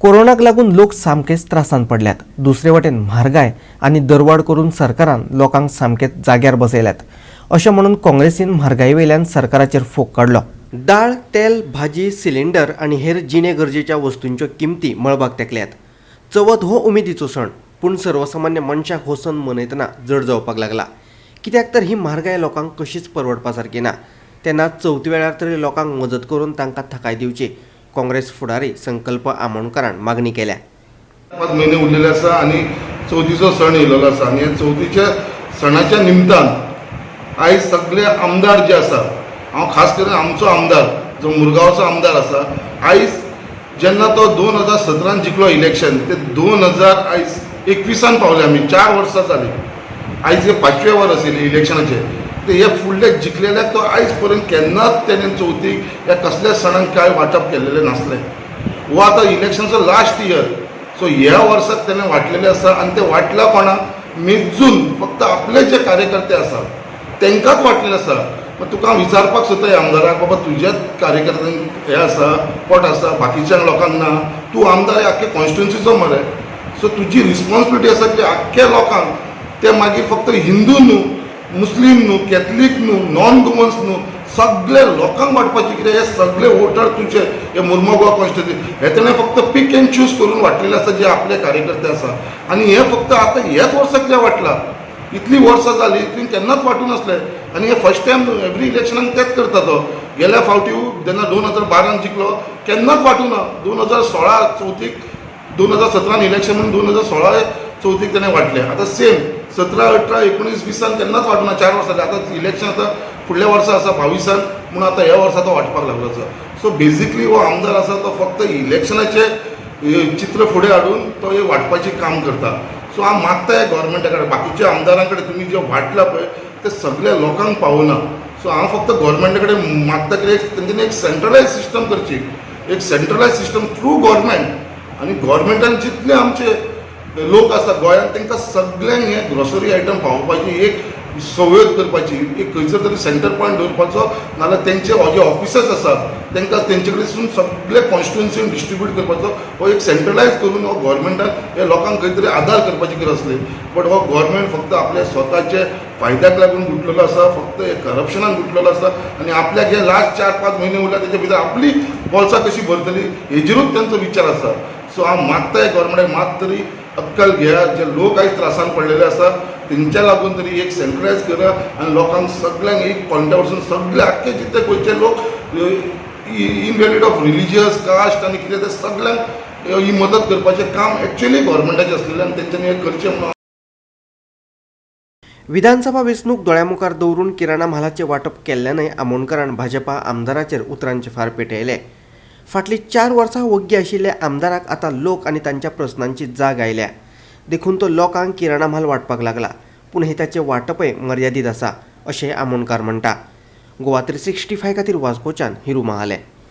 कोरोनाक लागून लोक सामकेच त्रासान पडल्यात. दुसरे वटेन म्हारगाय आनी दरवाड करून सरकारान लोकांक सामकेच जाग्यार बसयल्यात अशें म्हणून काँग्रेसीन म्हारगाये वयल्यान सरकाराचेर फोग काडलो. दाळ, तेल, भाजी, सिलिंडर आनी हेर जिणे गरजेच्या वस्तूंच्यो किमती मळबाक तेंकल्यात. चवथ हो उमेदीचो सण, पूण सर्वसामान्य मनशाक हो सण मनयतना जड जावपाक लागला, कित्याक तर ही म्हारगाय लोकांक कशीच परवडपा सारकी ना. तेन्ना चवथी वेळार तरी लोकांक मजत करून तांकां थाकाय दिवची, काँग्रेस फुडारी संकल्प आमोणकारान मागणी केल्या. 5 म्हयने उरलेले आसा आनी चवथीचो सण येयलेलो आसा आनी ह्या चवथीच्या सणाच्या निमतान आयज सगळे आमदार जे आसा, हांव खास करून आमचो आमदार जो मुरगांवचो आमदार आसा, आयज जेन्ना तो 2017न जिखलो इलेक्शन ते 2000 आयज 21न पावले आमी, 4 वर्सां जालीं. आयज हे पांचवें वर्स येयलें इलेक्शनाचें. ते हे फुडले जिखलेल्याक तो आयज पर्यंत केन्नाच तेणें चवथीक या कसल्याच सणाक कांय वांटप केल्लेलें नासलें. हो आतां इलेक्शनचो लास्ट इयर, सो ह्या वर्साक तेणें वांटलेलें आसा आनी ते वांटला कोणाक? मेजून फक्त आपले जे कार्यकर्ते आसा तांकांच वांटलेले आसा. मागीर तुका हांव विचारपाक सोदता ह्या आमदाराक, बाबा, तुज्याच कार्यकर्त्यांक हें आसा, पोट आसा, बाकीच्या लोकांक ना? तूं आमदार हे आख्खे कॉन्स्टिट्युन्सीचो मरे. सो तुजी रिस्पॉन्सिबिलिटी आसा की आख्ख्या लोकांक, ते मागीर फक्त हिंदू न्हू, मुस्लीम न्हू, कॅथलीक न्हू, नॉन गोवन्स न्हू, सगळे लोकांक वांटपाचे. कित्याक हे सगळे वोटर तुजे हे मुर्मो गोवा कॉन्स्टिट्युन्सी. हे तेणें फक्त पीक एंड चूज करून वांटलेले आसा जे आपले कार्यकर्ते आसा. आनी हे फक्त आतां ह्याच वर्सा कित्याक वांटला? इतली वर्सां जाली, तुवें केन्नाच वांटूं नासलें आनी हे फर्स्ट टायम न्हू, एवरी इलेक्शनाक तेच करता तो. गेल्या फावटी जेन्ना 2012न जिखलो, केन्नाच वांटूं ना. 2016 चवथीक, 2017न इलेक्शन म्हणून 2016 चवथीक तेणें वांटलें. आतां सेम 17, 18, 19, 20न केन्नाच वांटूं ना. 4 वर्सां जालीं. आतां इलेक्शन आतां फुडल्या वर्सा आसा 22न, म्हणून आतां ह्या वर्सा तो वांटपाक लागलो आसा. सो बेजिकली हो आमदार आसा तो फक्त इलेक्शनाचें चित्र फुडें हाडून तो हे वांटपाचें काम करता. सो हांव मागता ह्या गोवोरमेंटा कडेन, बाकीच्या आमदारां कडेन, तुमी जें वांटलां पळय तें सगल्या लोकांक पावना. सो हांव फक्त गोवोरमेंटा कडेन मागता की एक तेंच्यांनी एक सेंट्रलायज सिस्टम करची, एक सेंट्रलायज सिस्टम थ्रू गोवोरमेंट. आनी गोवोरमेंटान जितले आमचे लोक आसा गोंयांत, तांकां सगल्यांक हे ग्रोसरी आयटम पावोवपाची एक सवयत करपाची, एक खंयसर तरी सेंटर पॉयंट दवरपाचो, नाजाल्यार तेंचे जे ऑफिसर्स आसात तांकां तेंचे कडसून सगळे कॉन्स्टिट्युन्सीन डिस्ट्रिब्यूट करपाचो. हो एक सेंट्रलायज करून हो गोवोरमेंटान हे लोकांक खंय तरी आदार करपाची गरज आसली. बट हो गोवोरमेंट फक्त आपल्या स्वताचे फायद्याक लागून गुंतलेलो आसा, फक्त हे करप्शनान गुंतलेलो आसा आनी आपल्याक हे लास्ट 4-5 म्हयने उरला, तेच्या भितर आपली बोल्सां कशी भरतली हेजेरूच तेंचो विचार आसा. सो हांव मागता ह्या गोवोरमेंटाक, मात तरी अक्कल घेया. जे लोक आयज त्रासान पडलेले आसा तेंच्या लागून तरी एक सेंट्रलायज करा आनी लोकांक सगल्यांक एक पॉयंटा वरसून सगळे आख्खे जितले गोंयचे लोक, इनव्हॅलिड ऑफ रिलिजियस, कास्ट आनी कितें, ते सगल्यांक ही मदत करपाचें काम एक्चुअली गोवोरमेंटाचें आसलेलें आनी तेंच्यांनी हें करचें म्हणून. विधानसभा वेंचणूक दोळ्यामुखार दवरून किराणा म्हालाचें वांटप केल्ल्यानय आमोणकारान भाजपा आमदाराचेर उतरांचे फार पेटयले. फाटलीं 4 वर्सां वग्गी आशिल्ल्या आमदाराक आतां लोक आनी तांच्या प्रस्नांची जाग आयल्या, देखून तो लोकांक किराणा म्हाल वांटपाक लागला. पूण हे ताचें वांटपय मर्यादीत आसा अशें आमोणकार म्हणटा. गोवा 365 खातीर वास्कोच्यान हिरू महाले.